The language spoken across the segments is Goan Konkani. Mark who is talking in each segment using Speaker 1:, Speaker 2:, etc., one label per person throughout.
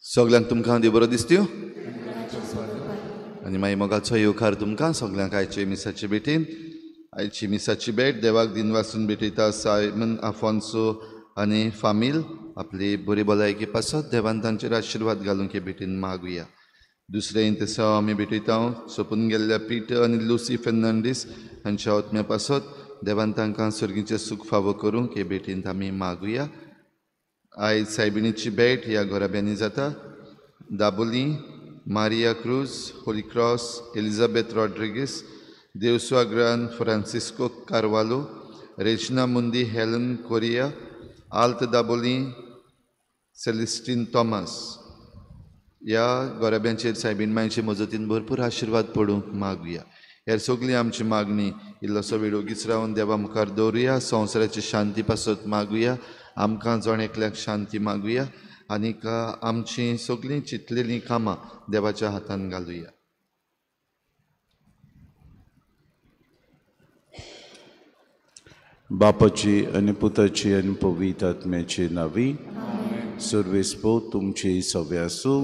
Speaker 1: सगल्यांक तुमकां देव बरो दिसत्यो आनी मागीर मोगाचो येवकार तुमकां सगल्यांक आयचे मिसाचे भेटीन. आयची मिसाची भेट देवाक दिनवासून भेटयता सायमन आफोन्सो आनी फामील आपली बरी भलायकी पासत देवान तांचेर आशिर्वाद घालूंक हे भेटीन मागुया. दुसरें इंतेसांव आमी भेटयता सोंपून गेल्ल्या पीटर आनी लुसी फेर्नांडीस हांच्या आत्म्या पासत देवान तांकां सर्गीचें सूख फावो करूंक हे भेटींत आमी मागुया. आयज सायबिणीची भेट ह्या घराब्यांनी जाता. Dabolim, Maria Cruz, Holy Cross, Elizabeth Rodrigues, देवस्वाग्रान Francisco Carvalho, Regina Mundi, Helen Correa, Alt Dabolim, Celestine Thomas. ह्या घराब्यांचेर सायबीण मांयचे मजतीन भरपूर आशिर्वाद पडूंक मागुया. हेर सगळी आमची मागणी इल्लोसो वेळ ओगीच रावन देवा मुखार दवरुया. संवसाराची शांती पासत मागुया, आमकां जण एकल्याक शांती मागुया आनीक आमची सगळीं चिंतलेलीं कामां देवाच्या हातान घालुया.
Speaker 2: बापाची आनी पुताची आनी पवित्र आत्म्याची नावी. सर्वेस्पो तुमची सवे आसूं.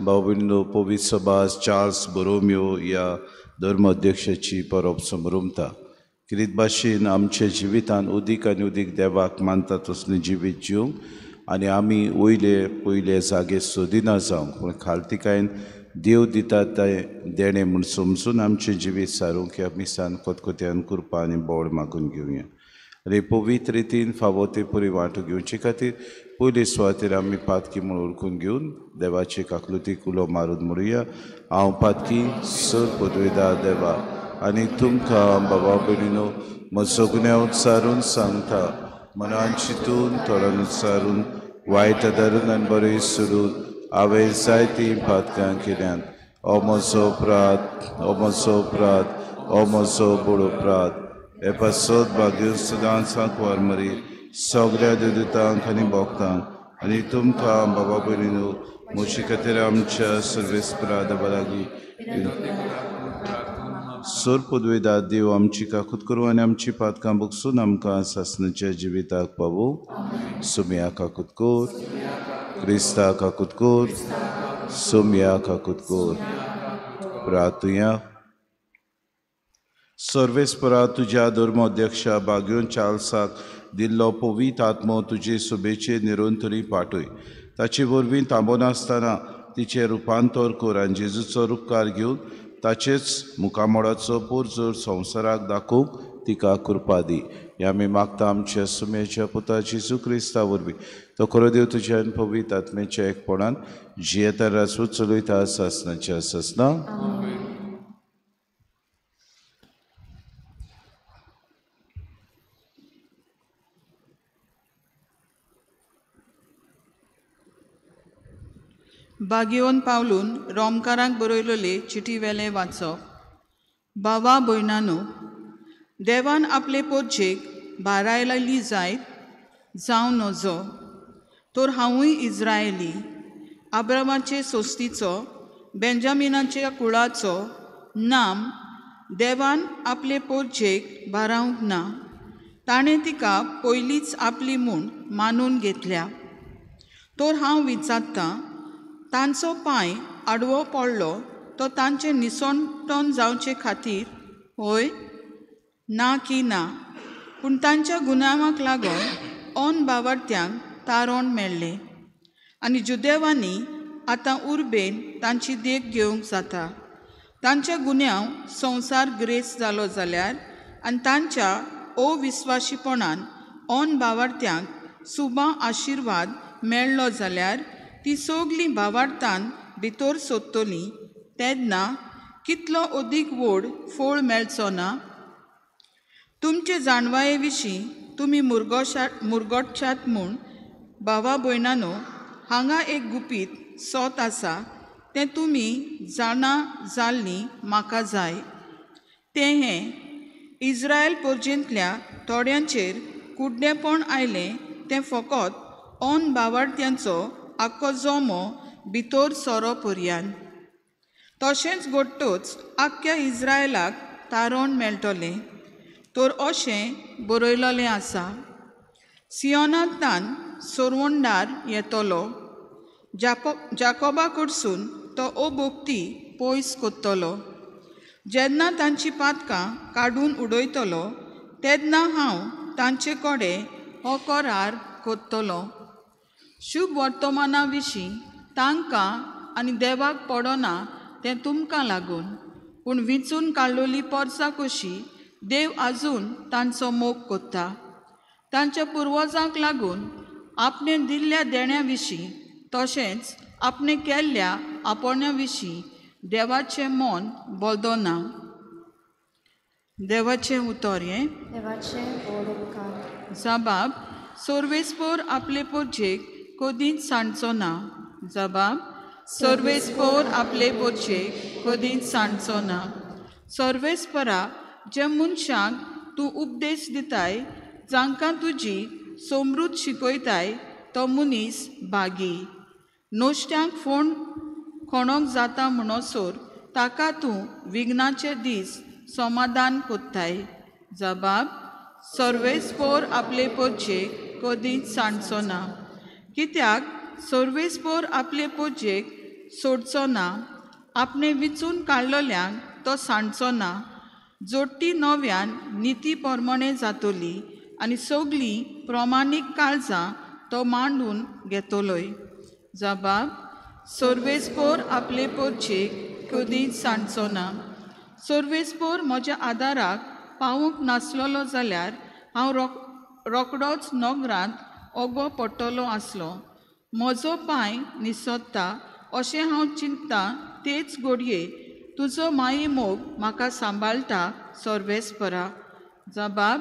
Speaker 2: भाव भयणींनो, पवित्र सभास चार्ल्स बोरोमियो ह्या धर्माध्यक्षाची परब समरमता. किरीत भाशेन आमच्या जिवितान उदीक आनी उदीक देवाक मानता तसलें जिवीत जिवंक आनी आमी वयले पयले जागे सोदिना जावंक, पूण खालतिकायेन देव दिता तें देणें म्हूण समजून आमचें जिवीत सारूंक ह्या मिसान खतखत्यान कृपा आनी बोळ मागून घेवया. आनी पवित्र रितीन फावो ते पुरी वांटो घेवचे खातीर पयले सुवातेर आमी पातकी म्हूण वळखून घेवन देवाचे काकलुतीक उलो मारून म्हणुया, हांव पातकी सर पदवेदार देवा आनी तुमकां बाबा भयणीनो म्हजो गुन्यांव उच्चारून सांगता, मनान चिंतून तोंडान उच्चारून वायट धरून आनी बरें सोडून हांवें जायतीं पातकां केल्यात. हो म्हजो अपराध, हो म्हजो अपराध, हो म्हजो व्हड अपराध. हे पासत भाग्य सदांच सांकवार मरी सगळ्या देवदूतांक आनी भक्तांक आनी तुमकां बाबा भयणीनो म्हजे खातीर आमच्या सर्वेस्परा देवा लागीं सर पदवेदार देव आमची काकूत करूं आनी आमची पातकां बगसून आमकां सासणाच्या जिविताक पावोवं. सुमया काकूत कोर, क्रिस्ता काकूत कोर, सुमया काकूत कोर. प्रार्थुया. सर्वेस्परा तुज्या धर्माध्यक्षा बाग्योन चार्ल्साक दिल्लो पवित्र आत्मो तुजे सुबेचे निरंतरी पाठय. ताचे वरवीं थांबनासतना तिचें रुपांतर कर आनी जेजूचो रुपकार घेवन ताचेच मुखामोडाचो पोरजोर संवसाराक दाखोवंक तिका कृपा दी. ह्या आमी मागता आमच्या सुमेच्या पुता जेजू क्रिस्ता वरवीं. तो खरो देव तुज्या आनी पवित्र आत्म्याच्या एकपणान जियेता राजवट चलयता सासणाच्या सासना.
Speaker 3: बागेवन पावलून रोमकारांक बरयलेले चिटी वेलें वाचप. बाबा भयणानो, देवान आपले पोरजेक भारायली जायत जावं नजो, तर हांवूय इज्रायली, आब्रामाचे सोस्तीचो, बेंजामिनाच्या कुळाचो नाम देवान आपले पोरजेक भारावंक ना. ताणें तिका पयलींच आपली म्हूण मानून घेतल्या. तर हांव विचारतां, तांचो पांय आडवो पडलो तो तांचें निसणटन जावचे खातीर होय? ना की ना, पूण तांच्या गुन्यांवाक लागून ऑन बावडत्यांक तारण मेळ्ळें आनी जुदेवांनी आतां उर्बेन तांची देख घेवंक जाता. तांच्या गुन्यांव संवसार ग्रेस जालो जाल्यार आनी तांच्या अविस्वाशीपणान ऑन बावडत्यांक सुबा आशिर्वाद मेळ्ळो जाल्यार ती सगळीं भावार्थान भितर सोदतलीं तेन्ना कितलो अदीक व्हड फळ मेळचो ना. तुमचे जाणवाये विशीं तुमी मुरगटशात म्हूण भावा भयणानो, हांगा एक गुपीत सोत आसा तें तुमी जाणा जाल्लीं म्हाका जाय. तें हें, इज्रायल पोरजेंतल्या थोड्यांचेर कुड्डेपण आयलें तें फकत ऑन भावार्थ्यांचो आख्खो जोमो भितर सोरो पर्यान. तशेंच घडटच आख्ख्या इज्रायलाक तारण मेळटलें. तर अशें बरयलेलें आसा, सियोनांतल्यान सोरवणदार येतलो, जाकोबा कडसून तो अभक्ती पयस कोत्तलो. जेन्ना तांची पातकां काडून उडयतलो तेन्ना हांव तांचे कडेन हो करार कोत्तलो. शुभ वर्तमाना विशीं तांकां आनी देवाक पडना तें तुमकां लागून, पूण विंचून काडलोली पोरसां कशी देव आजून तांचो मोग कोत्ता. तांच्या पुर्वजांक लागून आपणे दिल्ल्या देण्या विशीं तशेंच आपणे केल्ल्या आपोवण्या विशीं देवाचें मन बदलना. देवाचें उतर हें. जबाब सर्वेस्पोर आपले पोरजेक कदींच सांडचो ना. जबाब सर्वेस्पोर आपले पोरजेक कदींच सांडचो ना. सर्वेस्परा ज्या मनशांक तूं उपदेश दिताय, जांकां तुजी समृद्ध शिकयताय, तो मनीस भागी. नोश्ट्यांक फोण खणोंक जाता म्हणसर ताका तूं विघ्नाचे दीस समाधान कोत्ताय. जबाब सर्वेस्पोर आपले पोरजेक कदींच सांडचो ना. कित्याक सर्वेस्पोर आपले पोरजेक सोडचो ना, आपणे विंचून काडलोल्यांक तो सांडचो ना. जोडटी नव्यान निती प्रमाणे जातली आनी सगळीं प्रमाणीक काळजां तो मांडून घेतलोय. जबाब सर्वेस्पोर आपले पोरजेक कदींच सांडचो ना. सर्वेस्पोर म्हज्या आदाराक पावूंक नासलेलो जाल्यार हांव रोकडोच नगरांत ओगो पडटलो आसलो. म्हजो पांय निसरता अशें हांव चिंतता तेच घडये तुजो माये मोग म्हाका सांबाळटा सर्वेस्परा. जबाब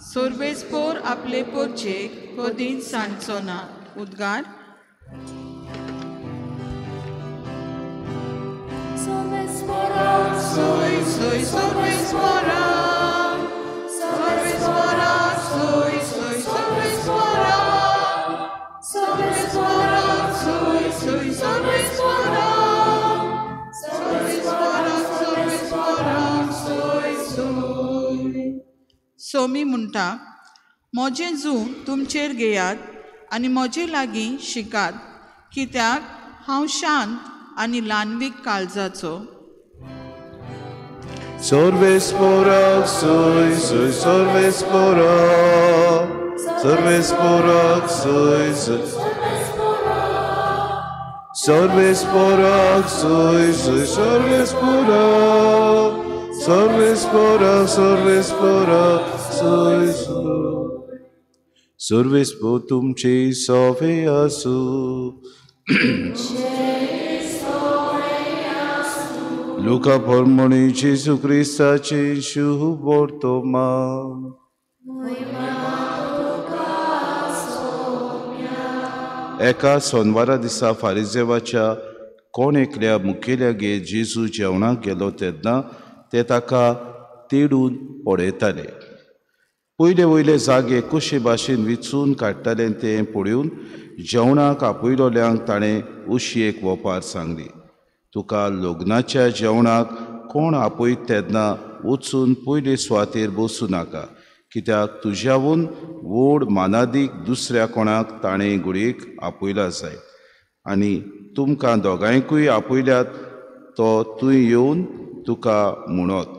Speaker 3: सर्वेस्पोर आपले पोरजेक कदींच सांडचो ना. उद्गार सोय सोय सर्वेस्परा, सर्वेस्परा सोय सोय सर्वेस्परा, सर्वेस्परा सोय सोय सर्वेस्परा, सर्वेस्परा सर्वेस्परा सोय सोय. सोमी म्हणटा, म्हजें जूं तुमचेर घेयात आनी म्हजे लागीं शिकात, कित्याक हांव शांत आनी ल्हानवीक काळजाचो.
Speaker 2: सर्वेस्पोराक सोय सोय सर्वेस्पोरा, सर्वेस्पोराक सोय सोय सर्वेस्पोराक सोय सोय सर्वेस्पोरा, सर्वेस्पोरा सर्वेस्पोरा सोय सोय. सर्वेस्पोर तुमचे सोवे आसूं. लुका प्रमाणे जेजू क्रिस्ताचें शुभ वर्तमान. एका सोनवारा दिसा फारिजेवाच्या कोण एकल्या मुखेल्यागेर जेजू जेवणाक गेलो तेन्ना ते ताका तेडून पळयताले. पयले वयले जागे कशे भाशेन विचून काडटाले तें पळोवन जेवणाक आपयलोल्यांक ताणें अशी एक वोपार सांगली, तुका लग्नाच्या जेवणाक कोण आपयत तेन्ना वचून पयले सुवातेर बसूं नाका, कित्याक तुज्यावून व्हड मानादीक दुसऱ्या कोणाक ताणें घडयेक आपयला जाय, आनी तुमकां दोगांयकूय आपयल्यात तो तूं येवन तुका म्हणत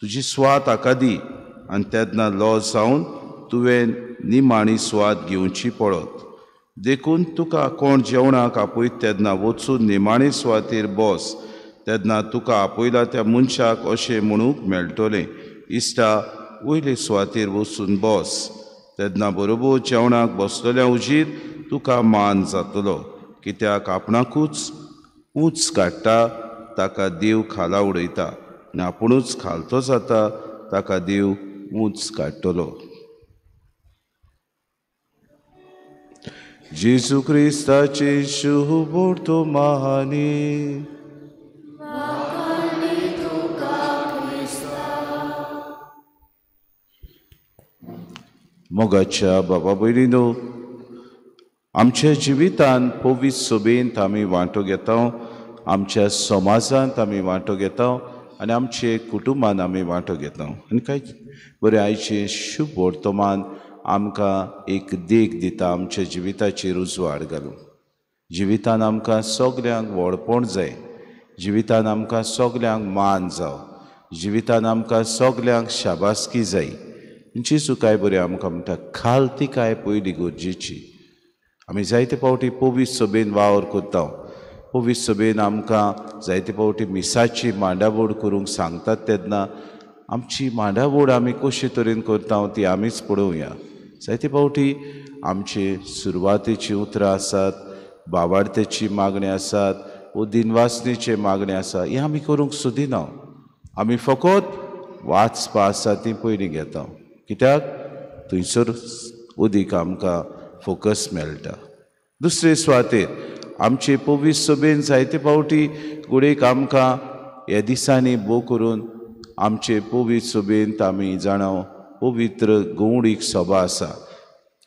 Speaker 2: तुजी सुवात हाका दी, आनी तेन्ना लॉस जावन तुवें निमाणी सुवात घेवची पडत. देखून तुका कोण जेवणाक आपयत तेन्ना वचून निमाणे सुवातेर बस, तेन्ना तुका आपयला त्या मनशाक अशें म्हणूंक मेळटलें, इश्टा वयले सुवातेर वचून बस, तेन्ना बरोबर जेवणाक बसतल्या उजीर तुका मान जातलो, कित्याक आपणाकूच ऊंच काडटा ताका देव खाला उडयता आनी आपुणूच खालतो जाता ताका देव ऊंच काडटलो. जेजू क्रिस्ताचे शुभ वर्तमानी. मोगाच्या बाबा भयणीनो, आमच्या जिवितान पवित्र सभेंत आमी वांटो घेता, आमच्या समाजांत आमी वांटो घेता आनी आमचे कुटुंबान आमी वांटो घेता. आनी काय बरें आयचें शुभ वर्तमान आमकां एक देख दिता आमच्या जिविताचेर उजवाड घालून. जिवितान आमकां सगल्यांक व्हडपण जाय, जिवितान आमकां सगल्यांक मान जावं, जिवितान आमकां सगल्यांक शाबासकी जाय. जेजू काय बरें आमकां म्हणटा, खालतिकाय पयली गरजेची. आमी जायते फावटी पवित्र सभेन वावर करता, पवित्र सभेन आमकां जायते फावटी मिसाची मांडावळ करूंक सांगतात तेन्ना आमची मांडावळ आमी कशे तरेन करता ती आमीच पळोवया. जायते फावटी आमचे सुरवातेची उतरां आसात, बावाडतेची मागणी आसात वो दिनवासनेचे मागणें आसा, हें आमी करूंक सोदिना. आमी फकत वाचपा आसा ती पयलीं घेता, कित्याक थंयसर उदीक आमकां फोकस मेळटा. दुसरे सुवातेर आमचे पवित्र सभेन जायते फावटी घडयेक आमकां ह्या दिसांनी भोव करून आमचे पवित्र सभेंत आमी जाणा पवित्र गौडीक सभा आसा.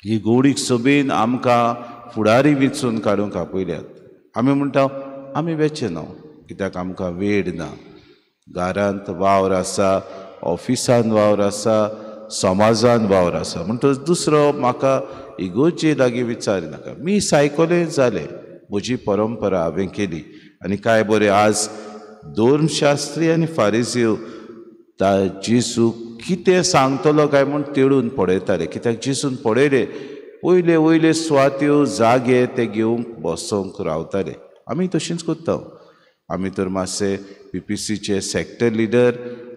Speaker 2: ही गौडीक सभेन आमकां फुडारी वेंचून काडूंक आपयल्यात. आमी म्हणटा आमी वेचे ना, कित्याक आमकां वेळ ना. घरांत वावर आसा, ऑफिसान वावर आसा, समाजान वावर आसा, म्हणटकच दुसरो म्हाका इगोर्जे लागीं विचारिनाका. मीस आयकलें जालें, म्हजी परंपरा हांवें केली. आनी काय बरें आज धर्मशास्त्री आनी फारिजीव ता जेजू कितें सांगतलो काय म्हूण तेळून पळयताले, कित्याक जेजून पळयले वयले वयले सुवात्यो जागे ते घेवंक बसोंक रावताले. आमी तशेंच करता. आमी तर मातशे पीपीसीचे सेक्टर लिडर,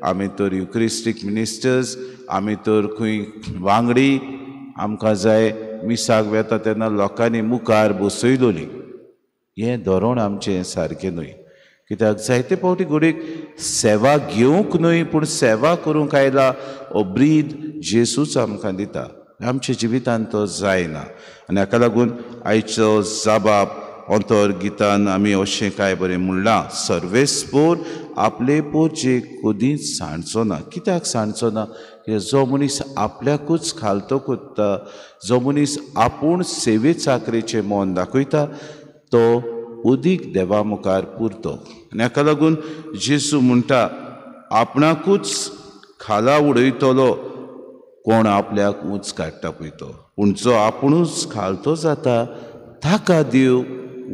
Speaker 2: आमी तर युक्रिस्टीक मिनिस्टर्स, आमी तर खंय वांगडी, आमकां जाय मिसाक वेता तेन्ना लोकांनी मुखार बसयलोली. हें धोरण आमचें सारकें न्हय, कित्याक जायते फावटी घडयेक सेवा घेवंक न्हय पूण सेवा करूंक आयला हो ब्रीद जेजूच आमकां दिता. आमच्या जिवितांत तो जायना. आनी हाका लागून आयचो जाबाब अंतर गितान आमी अशें काय बरें म्हणलां, सर्वेस्पोर आपले पोरजे कदींच सांडचो ना. कित्याक सांडचो ना? कित्याक जो मनीस आपल्याकूच खालतो कोत्ता, जो मनीस आपूण सेवे चाकरेचें मन दाखयता तो उदीक देवा मुखार पुरतो. आनी हाका लागून जेजू म्हणटा, आपणाकूच खाला उडयतलो कोण आपल्याक उंच काडटा पळय तो, पूण जो आपुणूच खालतो जाता ताका देव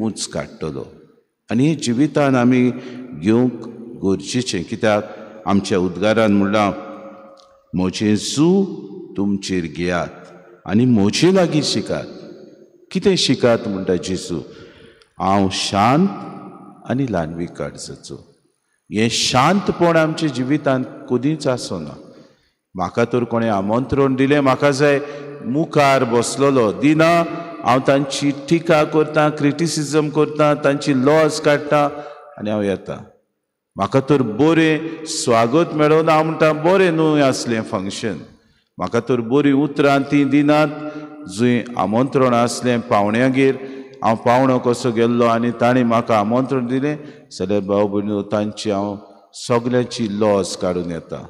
Speaker 2: उंच काडटलो. आनी हे जिवितान आमी घेवंक गरजेचें, कित्याक आमच्या उद्गारान म्हणलां, म्हजें जू तुमचेर घेयात आनी म्हजे लागीं शिकात. कितें शिकात म्हणटा जेजू? हांव शांत आनी ल्हानवीक काळजाचो. हें शांतपण आमच्या जिवितांत कदींच आसना. म्हाका तर कोणें आमंत्रण दिलें, म्हाका जाय मुखार बसलेलो दिना, हांव तांची टिका करता, क्रिटिसिजम करता, तांची लॉज काडटा आनी हांव येता. म्हाका तर बरें स्वागत मेळोना, हांव म्हणटा बरें न्हय आसलें फंक्शन, म्हाका तर बरीं उतरां तीं दिनात. जंय आमंत्रण आसलें पावण्यागेर हांव पावणो कसो गेल्लो आनी तांणी म्हाका आमंत्रण दिलें जाल्यार भाव भयणीनो तांची हांव सगल्यांची लॉज काडून येता.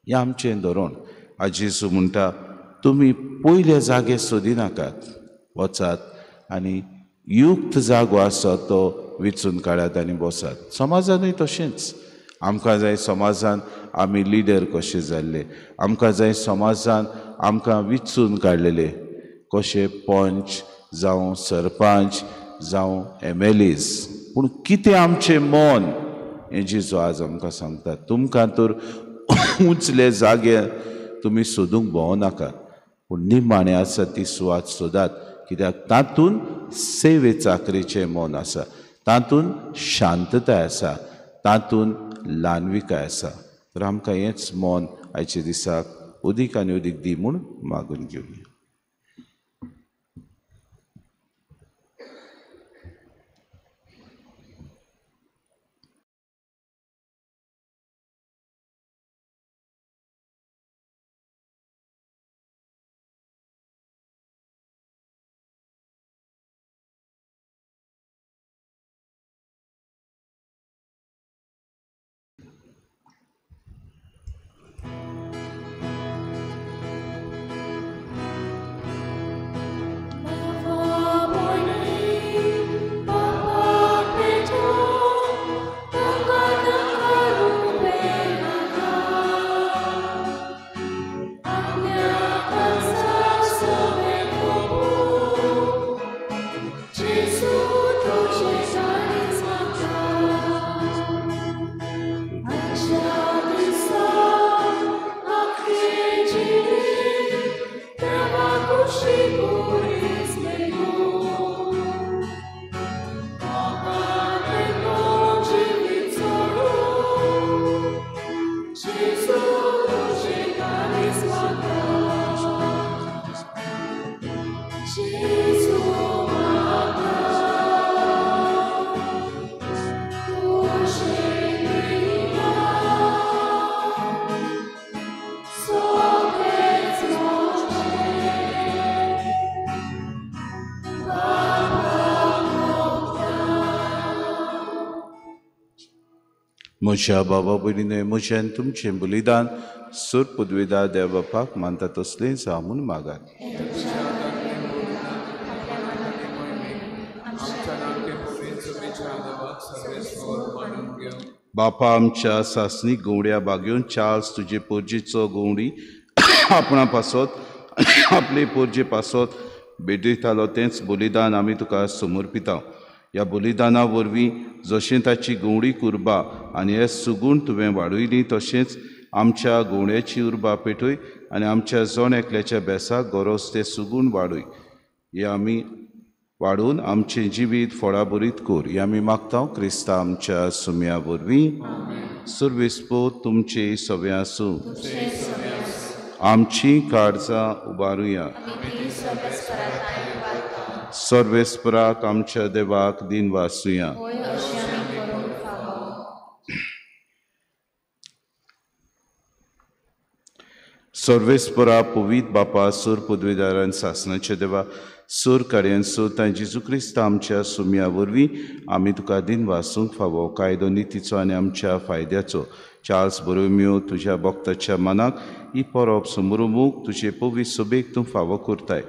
Speaker 2: हें आमचें धोरण. आज जेजू म्हणटा, तुमी पयले जागे सोदिनाकात, वचात आनी युक्त जागो आसा तो वेंचून काडात आनी बसात. समाजानूय तशेंच. आमकां जाय समाजान आमी लिडर कशे जाल्ले, आमकां जाय समाजान आमकां वेंचून काडलेले कशे पंच जावं सरपंच जावं एमएलएज. पूण कितें आमचें मन हें जेजू आज आमकां सांगता, तुमकां तर उंचले जागे तुमी सोदूंक भोंवनाकात, पूण निमाणें आसा ती सुवात सोदात, कित्याक तातूंत सेवे चाकरेचें मन आसा, तातूंत शांतताय आसा, तातूंत ल्हानविकाय आसा. तर आमकां हेंच मन आयच्या दिसाक अदीक आनी अदीक दी म्हूण मागून घेवया. म्हज्या बाबा भयणीन म्हजें तुमचें बलिदान सूर पुदवेदा देव बापाक मानता तसलें जावं म्हूण मागात. बापा आमच्या सासणीक गवड्या बागेवन चार्ल्स तुजे पोरजेचो गवडी आपणा पासत आपले पोरजे पासत भेटयतालो तेंच बलिदान आमी तुका समर्पिता. ह्या बलिदाना वरवीं जशें ताची गवडी उर्बा आनी हे सुगूण तुवें वाडयली तशेंच आमच्या गवड्याची उर्बा पेटय आनी आमच्या जण एकल्याच्या बेसाक गरज तें सुगूण वाडय. हे आमी वाडोवन आमचें जिवीत फळाभरीत कर. हे आमी मागता क्रिस्ता आमच्या सुम्या वरवीं. सुर्वेस्पो तुमचे सवे आसूं. आमची काळजां उबारुया. सर्वेस्पराक आमच्या देवाक दिन वासुया. सर्वेस्परा पवित बापा सूर पदवीदारान सासनाच्या देवा सूर कार्यान सूर तांची जेजू क्रिस्त आमच्या सुम्या वरवीं आमी तुका दिन वासूंक फावो कायदो नितीचो आनी आमच्या फायद्याचो. चार्ल्स बोरोमियो तुज्या भक्ताच्या मनाक ही परब समरुमूक तुजे पवित्र सोबेक तूं फावो करताय.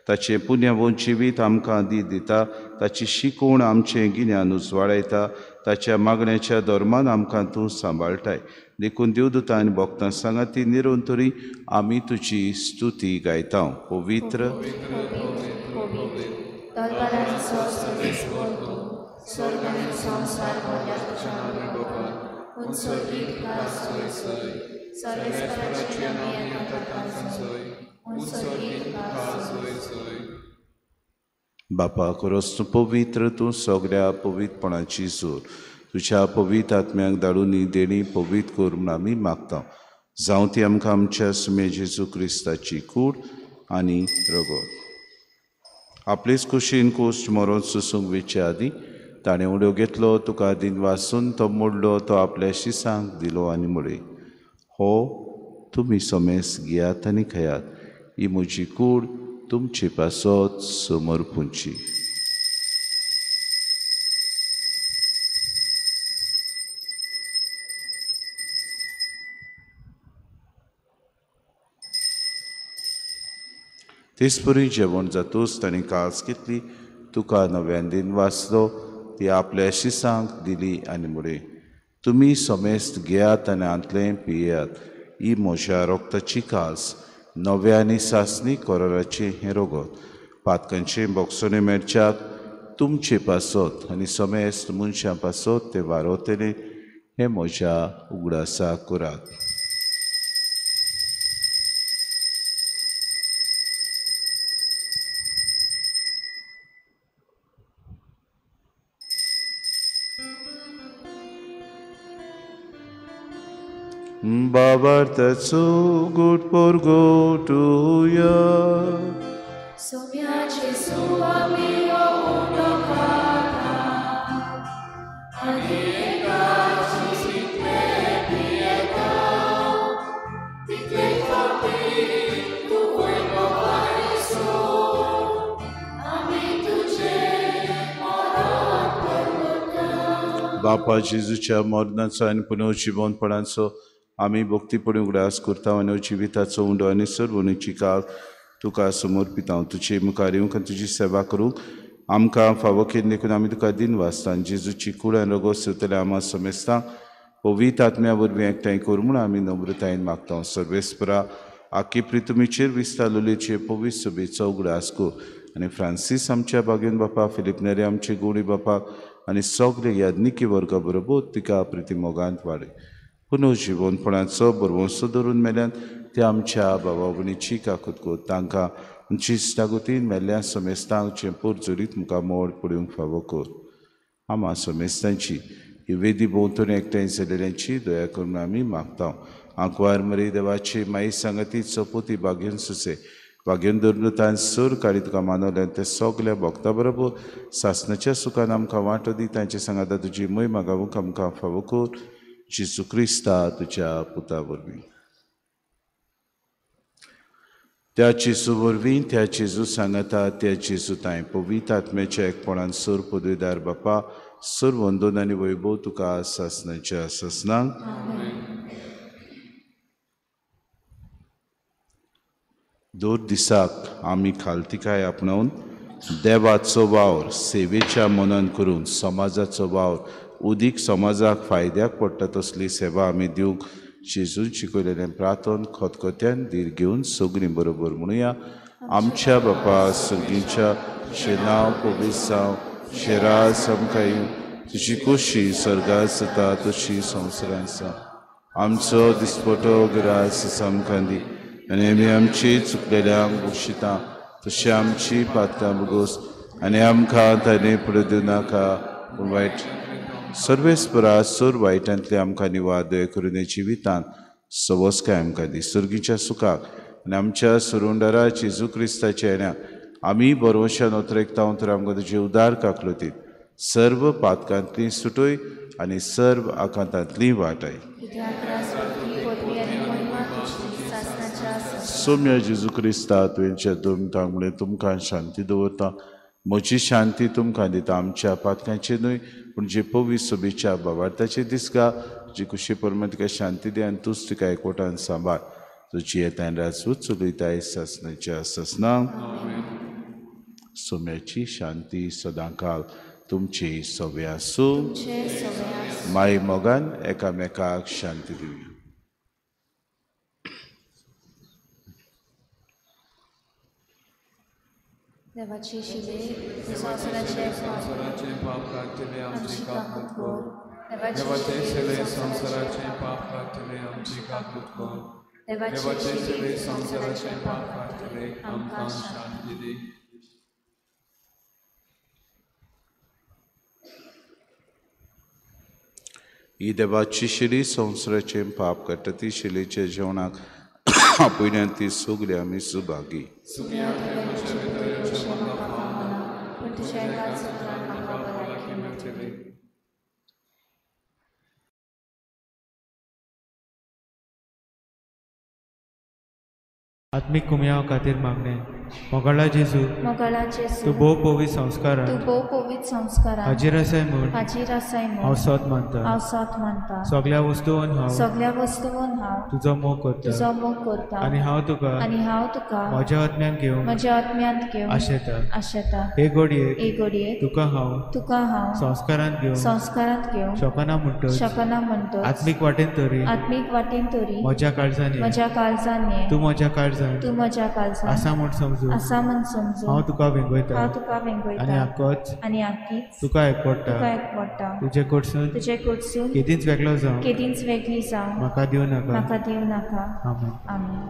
Speaker 2: ताचें पुण्यावून जिवीत आमकां दी दिता. ताची शिकवण आमचें गिन्यान उजवाडायता. ताच्या मागण्याच्या धर्मान आमकां तूं सांबाळटाय. देखून देवदूतां आनी भक्तां सांगाती निरंतरी आमी तुजी स्तुती गायता. पवित्र बापा खरोच तूं पवित्र, तूं सगळ्या पवित्रपणाची जोर. तुज्या पवित्र आत्म्याक धाडून ही देणी पवित्र कर म्हूण आमी मागता. जावं ती आमकां आमच्या सुमे जेजू क्रिस्ताची कूड आनी रगत. आपलेच कुशीन कोश्ट मरोन सुसूंक वेचे आदीं ताणें उडयो घेतलो, तुका दिन वासून तो मोडलो, तो आपल्या शिसांक दिलो आनी म्हळें, हो तुमी समेस घेयात आनी खायात, ही म्हजी कूड तुमचे पासत समर्पूंची. तेचपरी जेवण जातूच ताणें कास घेतली, तुका नव्यान दिन वाचलो, ती आपल्या शिसांक दिली आनी म्हळें, तुमी समेस्त घेयात आनी हांतलें पियेयात, ही म्हज्या रक्ताची कास नव्या आनी सासणी कराराचें हें रगत पातकांचें बोगसणें मेळच्याक तुमचे पासत आनी समेस्त मनशां पासत तें वारवतलें, हें म्हज्या उगडासा करात. बाबार्थाचो गोट पोरगोटुया. बापा जेजूच्या मरणाचो आनी पुनर्जिवनपणाचो आमी भक्तीपणी उगडास करता आनी जिविताचो उंडो आनी सर्वणीची काळ तुका समर्पिता. तुजे मुखार येवंक आनी तुजी सेवा करूंक आमकां फावो केली देखून आमी तुका दिन वाचता. आनी जेजूची कूड आनी रगत सोदतले आमा समेस्तां पवित्र आत्म्या वरवीं एकठांय कर म्हूण आमी नम्रतायेन मागता. सर्वेस्परा आखी प्रितुमीचेर विस्तारलेचे पवित्र सभेचो उगडास कर आनी फ्रांसीस आमच्या बागेन बापा, फिलीप नेरी आमचे गोडी बापाक आनी सगळे याज्ञिकी वर्गा बरोबर तिका प्रिती मोगांत वाडय. पुनर्जिवनपणाचो बरवंसो धरून मेल्यान ते आमच्या बाबा भयणीची काकूत कर. तांकां आमची इश्टागतीन मेल्ल्या समेस्तांक चेंपूर जरीत मुखार मोड पडूंक फावो कर. आमा समेस्तांची ही वेदी भोंवतणी एकठांय जाल्ल्यांची दया करून आमी मागता. आंकवार मरी देवाची माई सांगती चपोती बागेवन सुसे बागेवन धरून तान सूर काडी तुका मानवल्यान ते सगल्या भक्ता बरोबर सासणाच्या सुखान आमकां वांटो दी. तांचे सांगाता तुजी मोय मागावूंक आमकां फावो कर. जेजू क्रिस्ता तुज्या पुता वरवीं. त्या जेजू वरवीं, त्या जेजू सांगाता, त्या जेजू तांय पवित्र आत्म्याच्या एकपणान सूर पदवीदार बापा सूर वंदन आनी वैभव तुका सासणाच्या सासणाक. दर दिसाक आमी खालतिकाय आपणावन देवाचो वावर सेवेच्या मनान करून समाजाचो वावर उदीक समाजाक फायद्याक पडटा तसली सेवा आमी दिवंक जेजून शिकयलेलें प्रार्थन खतखत्यान धीर घेवन सगळीं बरोबर म्हणुया. आमच्या बापा सर्गीच्या नांव पवित्र जावं, राज आमकां येवं, तुजी खोशी स्वर्गांत जाता तशी संवसारांत जावं. आमचो दिसपटो ग्रास आमकां दी आनी आमी आमची चुकलेल्यांक बक्षिता तशी आमची पातकां भोगोस आनी आमकां ताणें फुडें दिवं नाका पूण वायट सर्वेस्परा सोर वायटांतले आमकां निवाद करून जिवितांत सवसकाय आमकां दी. सर्गीच्या सुखाक आनी आमच्या सुरुंडरा जेजू क्रिस्ताच्या येण्याक आमी बरोवशान ओतरेकता तर आमकां तुजे उदार काकलुतीत सर्व पातकांतली सुटय आनी सर्व आकांतांतली वाटाय. सोम्या जेजू क्रिस्ता तुवेंच्या दोन मुळे तुमकां शांती दवरता, म्हजी शांती तुमकां दिता. आमच्या पातकांचे न्हय पूण जे पवित्र सोबीच्या बाबार्थाचे दिसगा जी कुशी परमाण तिका शांती दी आनी तूच तिका एकवटान सांबाळ. तुजी येतान राजूच चलयताय सासणाच्या सासणाक. सोम्याची शांती सदांकाल तुमची सव्या आसूं. माई मोगान एकामेकाक शांती दिवया.
Speaker 4: देवाची शिले संवसाराचें पाप काडटले आमची काकूत कर. देवाचे शिले संवसाराचें पाप काडटले आमची काकूत कर. देवाचे शिले संवसाराचें पाप काडटले आमकां शांती दी.
Speaker 2: ही देवाची शिली संवसाराचें पाप काडटा ती शिलेच्या जेवणाक आपयल्यान ती सगळी आमी सुभागी.
Speaker 5: आत्मीक कुमयाव खातीर मागणें. मोगाळा जेजू, तूं भोव पवित्र संस्कारान हाजीर आसाय म्हूण हांव सत मानता. सगळ्या वस्तून हांव तुजो मोग करता आनी हांव तुका म्हज्या आत्म्यान घेवन आशेता. हे घडयेक तुका हांव संस्कारांत घेवन शकना म्हणटच आत्मीक वाटेन तरी म्हज्या काळजान तूं म्हज्या काळजान आसा म्हूण समजून हांव तुका वेंगयता आनी आक्कीच तुका एकवटा. तुजे कडसून केदींच वेगळो जावं म्हाका दिवं नाका. आमेन.
Speaker 4: आमेन.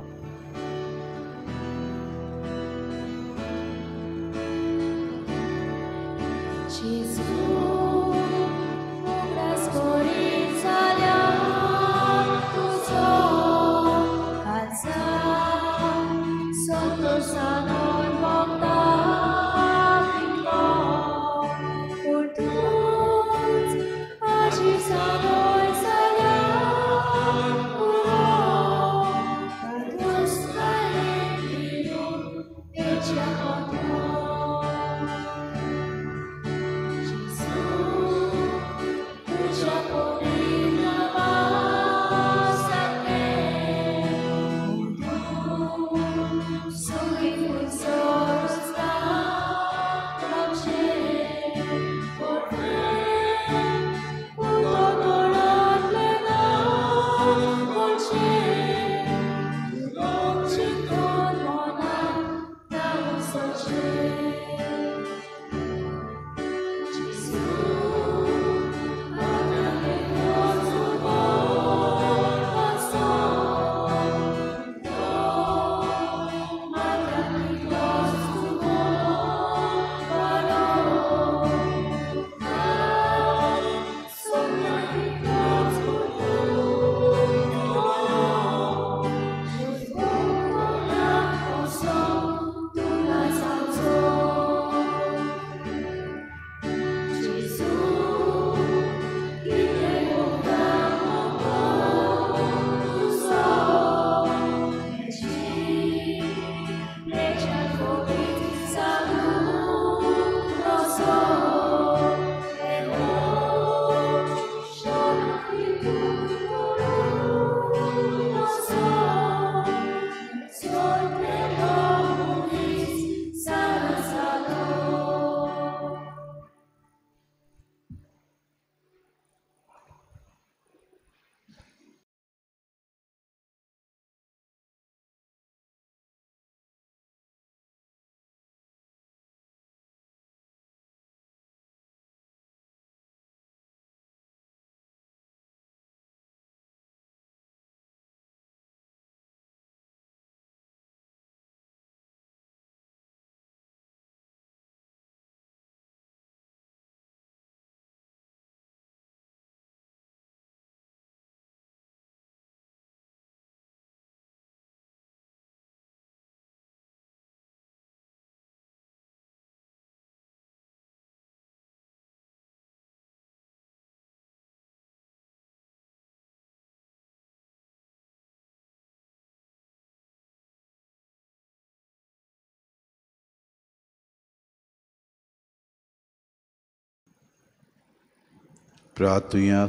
Speaker 2: प्रार्थुया.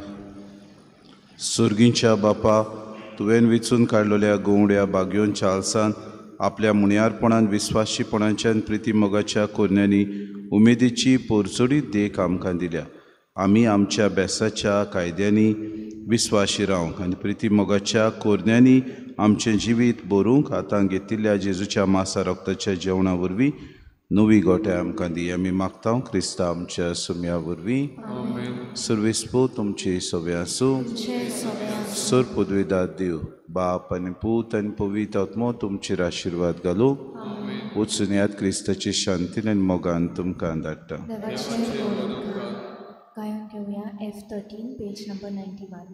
Speaker 2: सुर्गींच्या बापा, तुवें विचून काडलेल्या गोवड्या बागयोन चार्ल्सान आपल्या मुणयारपणान विस्वाशीपणाच्यान प्रिती मोगाच्या कोरण्यांनी उमेदीची पोरचोडीत देख आमकां दिल्या. आमी आमच्या बेसाच्या कायद्यांनी विस्वाशी रावंक आनी प्रिती मोगाच्या कोरण्यांनी आमचें जिवीत बरोवंक आतां घेतिल्ल्या जेजूच्या मासा रक्ताच्या जेवणा वरवीं नवी गोट्या आमकां दी. आमी मागता क्रिस्ता आमच्या सुम्या वरवीं. सुर्वेसपो तुमची सव्या आसूं. सर पदवीदार देव बाप आनी पूत आनी पवित्र आत्मो तुमचेर आशिर्वाद घालूं. वचून क्रिस्ताची शांतीन आनी मोगान तुमकां धाडटा.
Speaker 6: गायन घेवया F13 page number 91.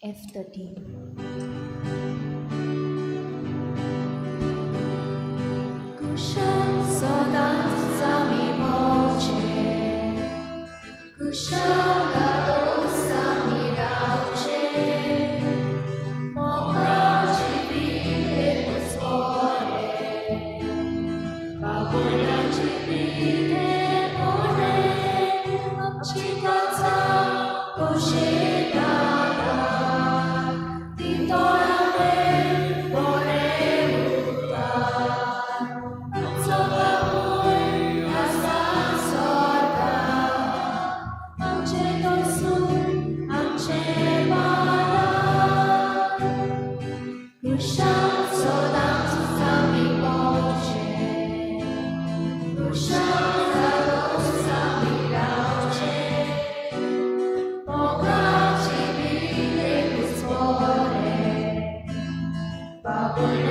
Speaker 6: F13. कुशल सदांच आमी भोवचें, कुशल दोस आमी रावचें, मोगाची पितेकूच बरें, बाबुल्याची पिते बरें, आमची कथा कोशेताना ती तोळावें बरें उरता. आमचो बापूय आसा स्वर्गाक, आमचें दसून आमचें बारा, कुशाल सदांच आमी भोवचें, कुशाल दोस आमी रावचें, मोगाची पितेकूच बरें, बाबुल्याची